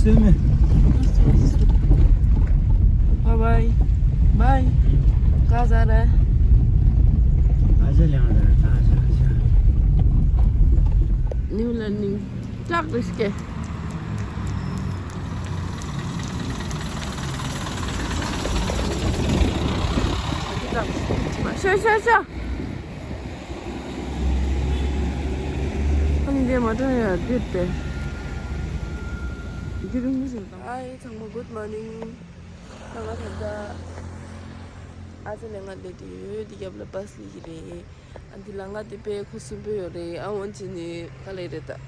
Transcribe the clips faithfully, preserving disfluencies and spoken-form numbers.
Bye bye. Bye. Kazara. Aja leng da, aja, aja. New learning. Chak riske. Sure, sure, sure. ཨ་ནི་འདི་མ་འགྲོ་ཡ་འདིར་ཏེ། འདི་རུ་མི་ཞིག་དང་། Hi ཚང་མ། Good morning. ད་ང་ད་ལྟ་ཨ་ཙི་ལས་ང་སླེབས་དུས་ཡོད། འདི་རྒྱབ་ལ་བྷ་སི་སླེབས་ཀྱི་རེད། ཨ་འདི་ལ་ང་དེ་པས་ཁོ་གསོན་པོ་ཡོད་རེད། ཨ་འོན་ཅི་ནི་ག་ལེ་རེད་ད།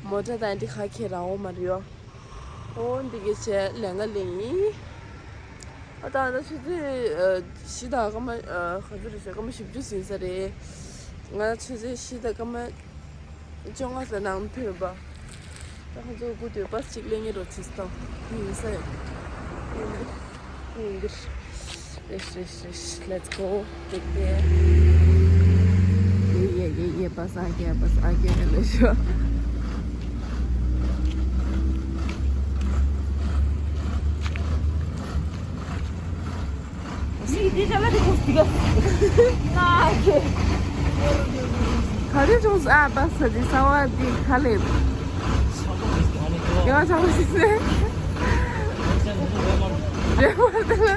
མོ་ཊ་དང་འདི་ཁ་ཁྱེར་རང་འོ་མ་རེད་ཡོ། ཨོ་འདི་གའི་ཆེ་ལས་ང་ལེ་ཡིན། ཨ་ད་ང་ད་ཆུ་ཚོད་ཨ་བཞི་དང་སྐར་མ་ཨ་ག་ཚོད་རེད་ཟེར། སྐར་མ་བཞི་བཅུ་ཟིན་ས་རེད། ང་ཆུ་ཚོད་བཞི་དང་སྐར་མ་བཅོ་ལྔ་ཙམ་ནང་ཐོན་པ། ད་ཁོ་ཚོ་སྒུག་དུས་བྷ་སི་གཅིག་ལེན་གྱི་རོ་ཆིས་ཏོ། ཡིན་ས་ཡོད། ཡིན་གྱི། ཡིན་གྱི། རེད་རེད་རེད། Let's go. Take care. ये ये ये ये बस आ गया, बस आ गया, hello show. ཁ་རེ་བྱུང་ཨ་པ་ས་ཅི་ས་བ་དི་ཁ་ལེ། ཡང་ཆགས་པ་ཞིག་ནས་རེ་བ་དེ་ལ་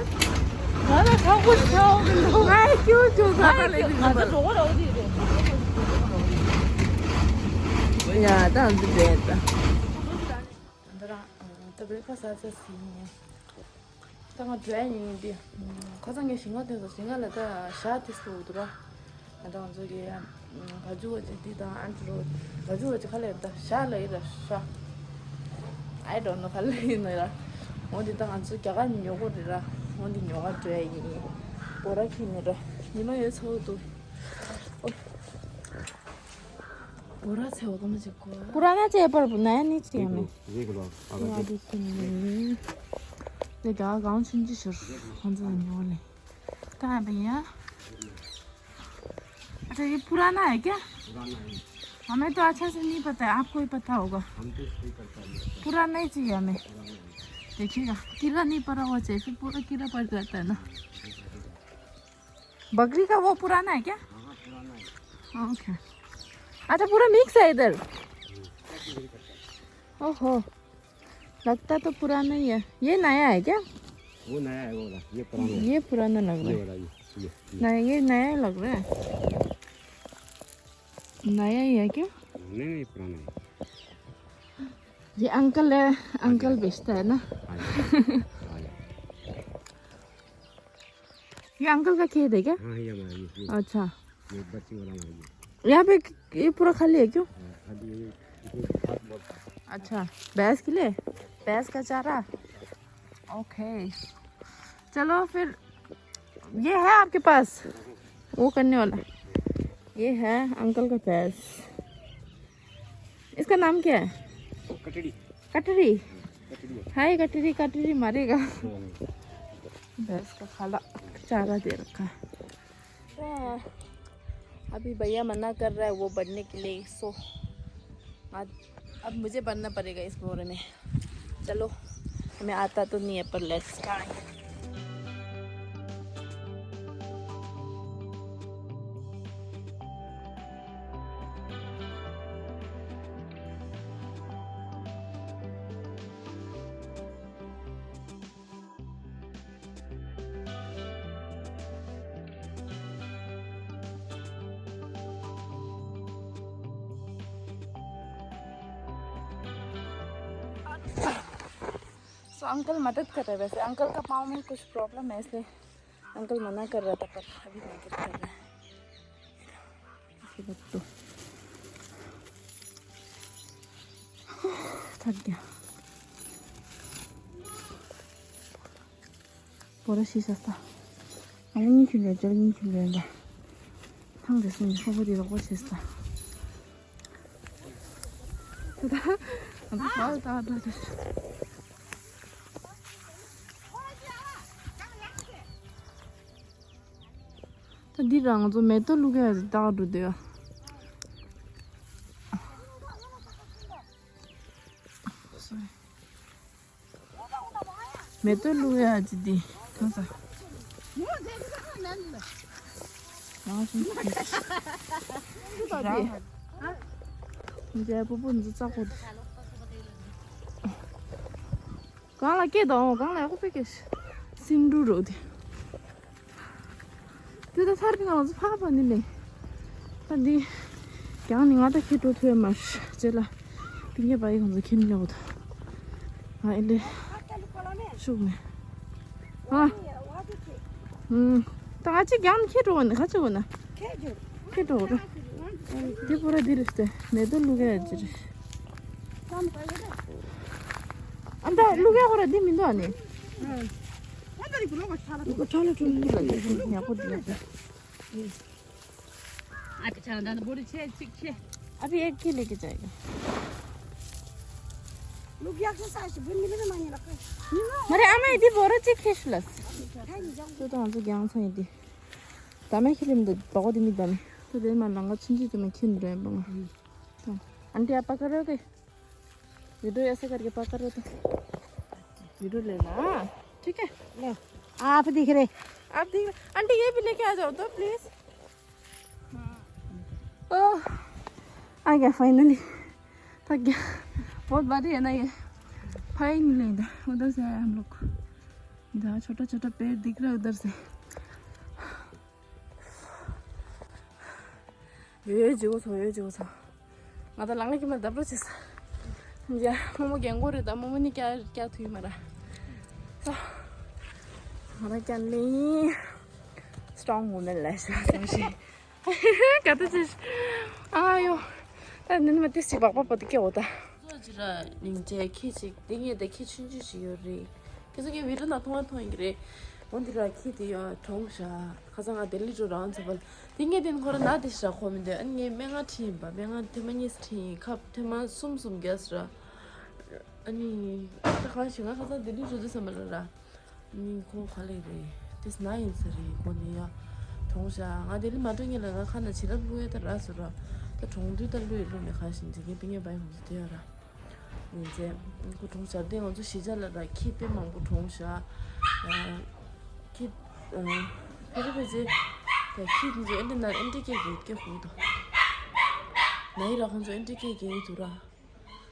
ང་ལ་ཆགས་པོ་ཞིག་ཆགས་འོང་གི་འདུག་ང་ཡི་སྐྱིད་པོ་བྱུང་ས་ད་ལེ་དི་ང་ཚོ་འགྲོ་གི་རེད་འོ་དི་རེད། ཡ་ད་འདི་རེད་ད། འདི་རང་ད་བེ་ཁ་ས་ས་སི་ཡིན། ད་ང་འགྲོ་ཡ་ཡིན་འདི། ཁ་སང་ངས་ཞིང་ཁ་ཐོན་སོང་། ཞིང་ཁ་ལ་ད་ཞག་དེ་སུ་འདུག་ར། ང་ད་ང་ཚོ་གི་བ་ཇུ་བ་ཅི་འདི་དང་ཨན་ཏི་རོ། བ་ཇུ་བ་ཅི་ཁ་ལེར་ད་ཞག་ལ་ཡི་ར་ཤ། I don't know ཁ་ལེ་ཡིན་ན་ར། འོ་འདི་ད་ང་ཚོ་རྒྱ་གར་ཉོ་གོ་རེད་ར། འོ་འདི་ཉོ་ག་འགྲོ་ཡ་ཡིན། བོ་ར་ཁྱི་ནི་ར། ཉི་མ་ཡོད་ཚ་བོ་འདུག बोरा से होगा मुझे को। पुराना चाहिए पर नया नहीं चाहिए हमें। देख लो, देख लो, अगर ये देखिए, ये क्या गाँव सुन जी सर, कौन सा रहने वाले? कहाँ है भैया? अच्छा, ये पुराना है क्या? पुराना है। हमें तो अच्छा से नहीं पता है, आपको ही पता होगा। हम तो इसको ही करता नहीं। पुराना ही चाहिए हमें। पुराना है। देखिएगा, कीड़ा नहीं पड़ा हुआ चाहिए, फिर पूरा कीड़ा पड़ जाता है ना। बकरी का वो पुराना है क्या? हाँ, हाँ, पुराना है। ओके। अच्छा, पूरा मिक्स है इधर। हम्म, सब कुछ इधर करता है। ओहो, लगता तो पुराना ही है। ये नया है क्या? वो नया है, वो वाला। ये पुराना है। ये पुराना लग रहा है। ये वाला, ये, ये, ये। नहीं, ये नया लग रहा है। नया ही है क्या? नहीं, नहीं, पुराना है। ये अंकल है, अंकल बेचता है ना? हाँ जी। हाँ जी। ये अंकल का खेत है क्या? हाँ, ये हमारा, ये, ये। अच्छा। ये बच्ची वाला हमारा, ये। यहाँ पे ये पूरा खाली है क्यों? हाँ, खाली है, ये, ये घास बहुत है। अच्छा, भैंस के लिए? भैंस का चारा? ओके। चलो फिर, ये है आपके पास? वो करने वाला? ये है अंकल का भैंस। इसका नाम क्या है? कटड़ी। कटड़ी? कटड़ी। हाय कटड़ी, कटड़ी मारेगा। हाँ। भैंस का खाला चारा दे रखा है। हाँ, अभी भैया मना कर रहा है वो बढ़ने के लिए, सो आज अब मुझे बढ़ना पड़ेगा इस बोरे में। चलो, हमें आता तो नहीं है, पर लेट्स ट्राई। सो अंकल मदद कर रहे हैं। वैसे अंकल का पाँव में कुछ प्रॉब्लम है, इसलिए अंकल मना कर रहा था, पर अभी मदद कर रहे हैं। ये बत्तू। थक गया। बोरा शीशा था। अरे नहीं छुले, चल नहीं छुले बा। हम जैसे नहीं खबर दे रखो शीशा। ད་ད་ད་ད། ད་འདི་རང་ཚོ་མེ་ཏོག་བླུག་ཡ་ད་འགྲོ་དེ། སོ་རི། མེ་ཏོག་བླུག་ཡག་ཅིག་འདི་གང་ཟ། རང་ཞིག་ཇ་པུ་པུ་འཛུ་ཙག་པོ་འདི། གང་ལ་སྐད་དང་གང་ལ་ཡག་པོ་སྐད། སིན་འབྲུ་རོ་འདི། དེ་ད་ཚར་གི་ང་ཚོ་ཕ་པ་ནི་ལེ། ད་འདི་ཀྱང་ནི་ང་ད་ཁྱེད་འགྲོ་ཐུབ་མ་རེད་ལ། དེ་ངས་པ་ཡི་ང་ཚོ་ཁྱེད་ལེ་འོ་ད། ང་ཨེ་ལེ། ཤུགས་མེད། ཨ། ཨུམ། ད་ང་ཅི་ཀྱང་ནི་ཁྱེད་འགྲོ་བ་ནི་ཁ་ཅི་བ་ན། ཁྱེད་འགྲོ་བ་ད། དེ་པུ་ར་འདི་རེད་དེ་མེ་ཏོག་བླུག་ཡ་ཅི་རེད། ཨ་ད་བླུག་ཡ་ཁོ་ར་འདི་མི་འདུག་ཨ་ནི། ཁྲ་ལ་ཁྲུ་ལ་ཡག་པོ་འདུག་ཨ་ཅག་ད་ན་བོ་རི་ཆེ་ཅིག་ཆེ། ཨ་བི་ཨེ་ཁི་ལེ་ཀི་ཅག་གི། མ་རེད་ཨ་མ་ཡི་འདི་བོ་རི་ཅིག་ཁེ་ཤུ་ལ། ཏུ་ཏང་ཚོ་རྒྱང་ཚང་ཡི་འདི། ད་མ་ཁི་ལེ་མི་འདུག་བ་གོ་འདི་མི་ད་མི། ཏུ་དེ་མ་ལང་ག་ཆུན་ཆུ་དུ་མ་ཁྱིམ་རེ་འབུང་ང་། ཨན་ཏི་ཨ་པ་ཀ་རོ་ཀེ། वीडियो ऐसे करके पकड़ रहे तो। वीडियो लेना। ठीक है। लो। आप दिख रहे। आप दिख रहे। आंटी, ये भी लेके आ जाओ तो प्लीज। ओह, आ गया फाइनली। थक गया। बहुत भारी है ना ये। फाइनली उधर से आए हम लोग। जहाँ छोटा छोटा पेड़ दिख रहा है उधर से। ཡོད་ཡོད་བྱེད་དགོས་སོང་། ཡོད་བྱེད་དགོས་སོང་། ང་ད་ལང་ལ་ཀྱི་མ་བརྡབ་རོགས་བྱེད་ས། ཡ་རྨོ་མོ་རྒན་གོག་རེད། ད་རྨོ་མོ་ནི་སྐྱ་སྐྱ་ཐུབ་ཡོད་མ་ར། ས། ང་ད་སྐྱ་ནི་སི་ཊོང་ཝུ་མེན་ལ་ཤ་སོང་ཞིག་ག་ད་ཅི། ཨ་ཡོ། ད་ནི་མ་ཏི་སི་བག་པ་པོ་ཏི་སྐྱེ་འོ་ད། ཅི་ར་ཉིན་བྱས་ཁྱི་ཅིག་དེ་ངས་དེ་ཁྱི་ཆུང་ཆུང་ཞིག་ཡོད་རེད། ཁྱེད་ཚོ་ངའི་བི་ཌི་ཡོ་ནང་མཐོང་བ་མཐོང་ཡིན་གྱི་རེད། འོན་ཏེ་ར་ཁྱི་དེ་ཡོད་གྲོངས་ཤག་ཁ་སང་ང་ལྡི་ལི་འགྲོ་རང་ཚོ་བལ། དེ་ངས་དེ་ཁོ་ར་ན་དེ་ཤག་ཁོ་མི་འདོད། ཨ་ནི་ངས་སྨན་ཁང་ཁྲིད་ཡིན་པ། སྨན་ཁང་ཐེངས་མ་གཉིས་ཁྲིད་ཡིན། ཁབ་ཐེངས་མ་གསུམ་གསུམ་རྒྱག་ས་ར། ཨ་ནི་ད་གང་ཞིག་ང་ཁ་སང་ལྡི་ལི་འགྲོ་དུས་ཙམ་པ་ལ་ར། ཨ་ནི་ཁོ་ག་ལེ་རེད། དེ་ན་ཡིན་ས་རེད། ཁོ་ནི་ཡ་གྲོངས་ཤག་ང་ལྡི་ལི་མ་འགྲོ་སྔོན་ལ་ང་ཁ་ན་བྱིན་རླབས་བླུག་ཡས་ད་རག་སོང་ར། ད་གྲོངས་དུས་ད་བླུག་ཡས་བླུག་མེད། གང་ཞིག་འཇིག་རྟེན་པའི་ངན་པ་ཡིན་ཁོ་ཚོ་དེ་ཡོད་ར། ཡིན་ཚེ། ཁོ་གྲོངས་ཤག་དེ་ང་ཚོ་གཞིས་ཆགས་ལ་ར་ཁྱི་དཔེ་མང་པོ་གྲོངས་ཤག་ཁྱི། ཕེ་རི་ཕེ་ཚེ། ད་ཁྱི་དེ་ཚོ་ཨེ་འདྲ་ན་ཨེ་འདྲ་སྐད་ཀྱིས་སྐད་ཁུག་ད། ན་ཡི་ར་ཁོང་ཚོ་ཨེ་འདྲ་སྐད་ཀྱིས་ཡིན་འདུག་ར།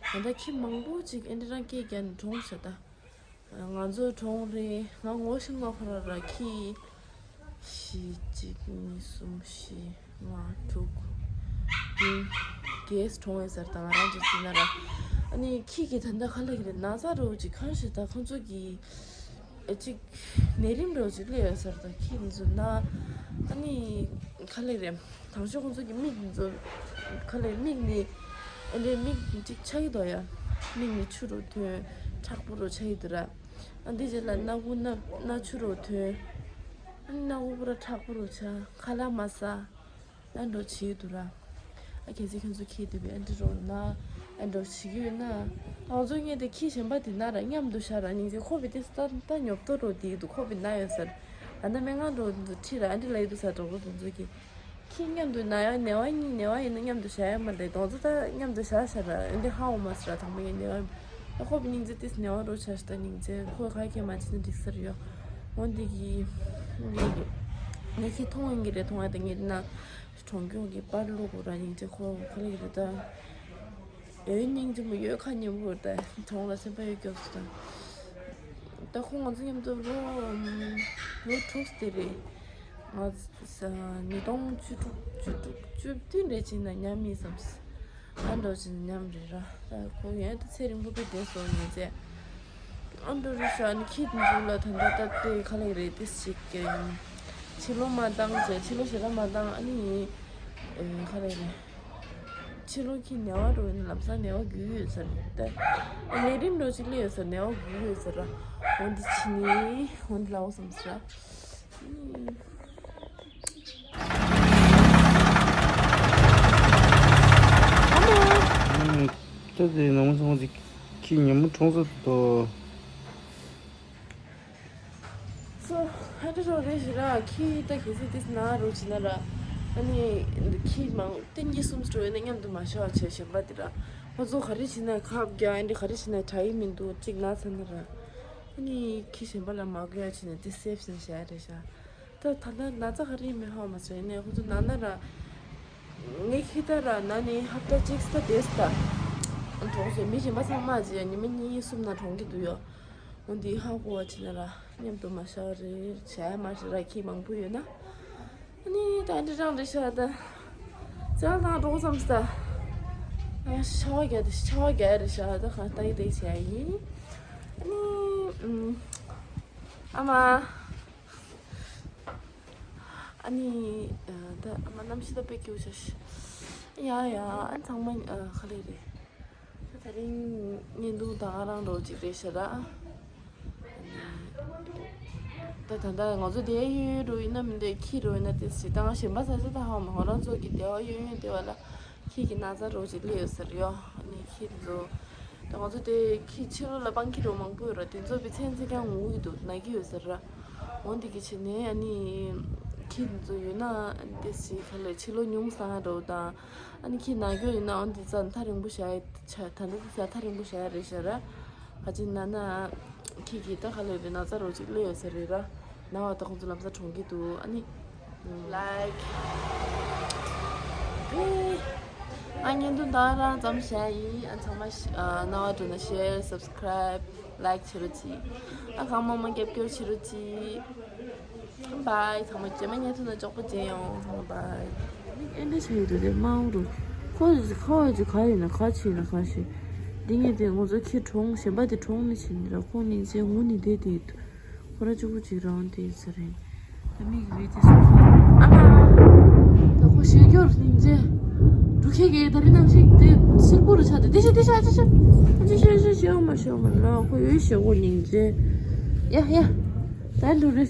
ད་ལྟ་ཁྱི་མང་པོ་ཅིག་ཨེ་འདྲ་རང་སྐད་རྒྱག་ནས་གྲོངས་ཤག་ད། ང་ཚོ་གྲོངས་རེད། ང་ངོ་ཤེས་ང་ཁོ་ར་ར་ཁྱི། བཞི་གཅིག་གཉིས་གསུམ་བཞི་ལྔ་དྲུག་བདུན། བརྒྱད་གྲོངས་ཡོད་ཟེར། ད་ང་རང་ཚོ་ཟིན་ན་ར། ཨ་ནི་ཁྱི་གི་ད་ལྟ་ཁ་ལག་གི་ན་ཚ་རོ་ཅིག་ཁ་ཤས་ད་ཁོང་ཚོ་གི། ཨེ་ཅིག་ནད་རིམས་རོ་ཅིག་སླེབས་ཡོད་ཟེར། ད་ཁྱི་འཛུ་ན། ཨ་ནི་ཁ་ལག་རེད། དང་ཤོས་ཁོང་ཚོ་གི་མིག་འཛུ། ཁ་ལག་མིག་ནི། ཨ་ནི་མིག་ཅིག་ཆགས་ཀྱི་འདུག་ཡ། མིག་ནི་ཆུ་རུ་ཐོན། མཁྲེགས་པོ་རུ་ཆགས་ཀྱི་འདུག་ར། ཨ་འདི་རྗེས་ལ་སྣ་ཁུག་སྣ་སྣ་ཆུ་རུ་ཐོན། སྣ་ཁུག་པུ་ར་མཁྲེགས་པོ་རུ་ཆགས། ཁ་ལག་མ་ཟ། ཨ་འགྲོ་བྱེད་འདུག་ར། ཨ་གལ་སྲིད་ཁྱོད་ཚོ་ཁྱི་དེ་བས་ཨ་འདྲི་རོགས་ན། ཨ་འགྲོ་བྱེད་ཀྱི་ཡོད་ན། ང་ཚོ་ངས་དེ་ཁྱི་གཞན་པ་དེ་ན་ར་མཉམ་དུ་བཞག་ར་སྙིང་རྗེ། ཁོ་བས་དེ་ལྟ་ལྟ་ཉོབ་ཏོ་རོ་དེ་འདུག་ཁོ་བས་ན་ཡོད་ཟེར། ད་ལྟ་སྨན་ཁང་འགྲོ་འདུག་ཁྲིད་ར་ཨ་འདྲི་ལ་ཡི་འདུག་ཟ་གྲོགས་པོ་དེ་ཚོ་གིས། ཁྱི་མཉམ་དུ་ན་ཡང་ནེ་བ་གཉིས་ནེ་བ་ཡིན་ན་མཉམ་དུ་བཞག་ཡ་མ་རེད། དོང་ཙོ་ད་མཉམ་དུ་བཞག་ཤག་ར་འདི་ཧ་འོ་མ་སི་ར་དང་པོ་ངས་ནེ་བ་ཡིན། ད་ཁོ་བི་སྙིང་རྗེ་ཏིས་ནེ་བ་རོ་ཆ་ཤི་ད་སྙིང་རྗེ་ཁོ་ཁ་ཁྱེད་མ་ཅི་ན་འགྲིག་ས་རེད་ཡོ། འོ་འདི་གི་ངས་ངས་ཁྱི་མཐོང་ཡིན་གི་རེད། མཐོང་ཡ་ད་ངས་ན་གྲོང་ཁྱེར་གི་པར་ལོ་གོ་ར་སྙིང་རྗེ་ཁོ་ཁ་ལ་གི་རེད་ད། ཡོད་སྙིང་རྗེ་མོ་ཡོད་ཁ་ཉེ་མོ་ད་གྲོང་ལ་སེམས་པ་ཡོད་སྐྱོབ་སུ་ད། ད་ཁོང་ང་ཚོ་མཉམ་དུ་ལོ་ལོ་དྲུག་དེ་རེད། ང་ཚོ་ཉིས་སྟོང་བཅུ་དྲུག་བཅུ་དྲུག་བཅུ་བདུན་རེད་ཅིག་ན་མཉམ་ཡིན་བསམ། ཨ་འགྲོ་ཅིག་མཉམ་རེད་ར། ད་ཁོ་ཡན་དུ་ཚེ་རིང་པོ་པའི་བསྡད་སོང་ཡིན་ཚེ། ཨ་འགྲོ་རེད་ཤག་ནི་ཁྱི་དེ་ཚོ་ལ་ད་ལྟ་ད་ལྟའི་ཁ་ལག་རེད་དེ་ཞིག་གི། ཕྱི་ལོགས་མ་བཏང་ཚེ་ཕྱི་ལོགས་ཞེ་དྲག་མ་བཏང་ཨ་ནི་ཡིན། ཁ་ལག་རེད། ཕྱི་ལོགས་ཀྱི་ནེ་བ་འགྲོ་ཡིན་ལམ་སང་ནེ་བ་རྒྱུག་ཡོད་ཟེར་ཏེ། ནད་རིམས་འགྲོ་ཅིག་སླེབས་ཡོད་ཟེར་ནེ་བ་རྒྱུག་ཡོད་ཟེར་ར། འོན་ཏེ་ཕྱི་ནི་འོན་ཏེ་ལའོ་བསམ་ཟེར་ར། ད་དེ་ནང་སོང་ཅིག་ཁྱི་ཉིན་མོ་གྲོངས་སོ་དོ། སོ། ཧ་ཏི་རོ་རེ་ཞིག་ར་ཁྱི་ད་གལ་སྲིད་དེ་ན་རོ་ཅི་ན་ར། ཨ་ནི་ཁྱི་མང་ཏན་གྱི་གསུམ་སྤྲོ་ཡོད་ན་མཉམ་དུ་མ་ཤོག་བྱས་གཞན་པ་དེ་ར། ཁོ་ཚོ་ག་རེ་བྱེད་ན་ཁབ་རྒྱག་ཨ་འདི་ག་རེ་བྱེད་ན་དྲག་ཡི་མི་འདུག་གཅིག་ན་ཚ་ན་ར། ཨ་ནི་ཁྱི་གཞན་པ་ལ་མ་གོ་ཡ་བྱས་ནས་དེ་སེབ་ཟིན་བྱས་རེད་ཤག་ད་ད་ལྟ་ན་ཚ་ག་རེ་མེད་ཧ་མ་ཟེར་ནས་ཁོ་ཚོ་ན་ན་ར། ངའི་ཁྱི་ད་ར་ན་ནི་ཧབ་ཏ་གཅིག་ད་དེས་ད། གྲོངས་སོང་། མི་གཞན་པ་ཚང་མ་ཅི་ཡ་ཉི་མ་གཉིས་གསུམ་ན་གྲོངས་ཀྱི་འདུག་ཡོ། འོ་འདི་ཧ་གོ་བ་བྱས་ན་ར་མཉམ་དུ་མ་བཞག་རེད་བྱས་མ་རེད་ར། ཁྱི་མང་པོ་ཡོད་ན། ཨ་ནི་ད་འདི་རང་རེད་ཤག་ད་ཅང་དང་འགྲོ་བསམ་སི་ད། ཨ་ཤ་བ་རྒྱ་དེ་ཤ་བ་རྒྱ་རེད་ཤག་ད་གང་ལྟ་ཡི་དེ་བྱས་ཡིན། ཨ་ནི་ཨ་མ། ཨ་ནི་ད་ཨ་མ་གནམ་གཤིས་ད་དཔེ་སྐྱིད་པོ་ཤག་ཡ་ཡ་ཨ་ཚང་མ་ག་ལེ་རེད། ད་དེ་རིང་བརྙན་ཐུང་ད་ག་རང་འགྲོ་ཅིག་རེད་ཤག་ར། ད་ད་ལྟ་ང་ཚོ་དེ་ཡོད་རུ་ཡིན་ན་མི་འདོད་ཁྱི་རུ་ཡིན་ན་དེ་སྲིད་ད་ང་གཞན་པ་ས་ཆ་ད་ཧ་མ་ཧོ་རང་ཚོ་གི་དེ་བ་ཡོད་ཡོད་དེ་བ་ལ་ཁྱི་གི་ན་ཚ་རོ་ཅིག་སླེབས་ཡོད་ཟེར་ཡོ། ཨ་ནི་ཁྱི་དེ་ཚོ་ད་ང་ཚོ་དེ་ཁྱི་ཕྱི་ལོགས་ལ་སྤང་ཁྱི་རོ་མང་པོ་ཡོད་ར། དེ་ཚོ་བི་ཚན་ཚིག་ཀྱང་ངུ་གི་འདུག་ན་གི་ཡོད་ཟེར་ར། འོ་འདི་གི་ཕྱི་ནས་ཨ་ནི་ཁྱི་དེ་ཚོ་ཡོད་ན་དེ་སྲིད་ག་ལེ་ཕྱི་ལོགས་ཉུང་སང་རོ་དང་། ཨ་ནི་ཁྱི་ན་གི་ཡོད་ན་འོ་འདི་ཚ་ཐག་རིང་པོ་བཞག་ཡ་ཆ་ད་འདི་ཚ་ཐག་རིང་པོ་བཞག་ཡ་རེད་ཤག་ར། ག་ཅི་ན་ན། ཁྱི་གི་ད་ག་ལེ་རེད་ན་ཚ་རོ་ཅིག་སླེབས་ཡོད་ས་རེད་ར། ན་བ་ད་ཁོང་ཚོ་ལམ་སང་གྲོངས་ཀྱི་འདུག་ཨ་ནི། ལའིཀ་ཨེ། ཨ་བརྙན་ཐུང་ད་རང་ཙམ་བྱས་ཡིན། ཨ་ཚང་མ་ཤ་ཨ་རྣ་བ་འགྲོ་ན་ཤེར་སབ་སི་ཀ་རའིབ་ལའིཀ་བྱེད་རོགས་གྱིས། ཨ་གང་མང་མང་རྒྱབ་སྐྱོར་བྱེད་རོགས་གྱིས། བཱའི། ཚང་མ་རྗེས་མ་བརྙན་ཐུང་ནང་མགྱོགས་པོ་མཇལ་ཡོང་། ཚང་མ་བཱའི། ཨེ་འདྲ་བྱས་ཡོད་དེ་མ་འོང་རུ། ཁོ་ཁོ་ཅིག་ག་ཡིན་ན་ག་བྱས་ན་ག་ཤེས། འདི་ངས་དེ་ང་ཚོ་ཁྱི་གྲོངས་གཞན་པ་དེ་གྲོངས་ནི་བྱས་ནི་ར། ཁོང་གཉིས་ཚེ་ངུ་ནི་བསྡད་དེ་ཡོད། ཁོ་ར་གཅིག་པུ་གཅིག་རང་དེ་ཡིན་ས་རེད། ད་མིག་རིལ་དེ་སོང་། ཨ་མ། ད་ཁོ་ཞེ་སྐྱོར་སྙིང་རྗེ། འབྲུག་ཁྱི་གི་ད་རིང་ནམ་ཞིག་དེ་སིལ་བུ་རུ་ཆགས་ཏེ་དེ་ཤི་དེ་ཤི་ཨ་ཅི་ཤི། ཨ་ཅི་ཤི་ཤི་ཤི་ཨ་མ་ཤི་ཨ་མ་ལ་ཁོ་ཡོད་ཞེ་ཁོ་སྙིང་རྗེ། ཡ་ཡ། ད་འབྲུག་རེ།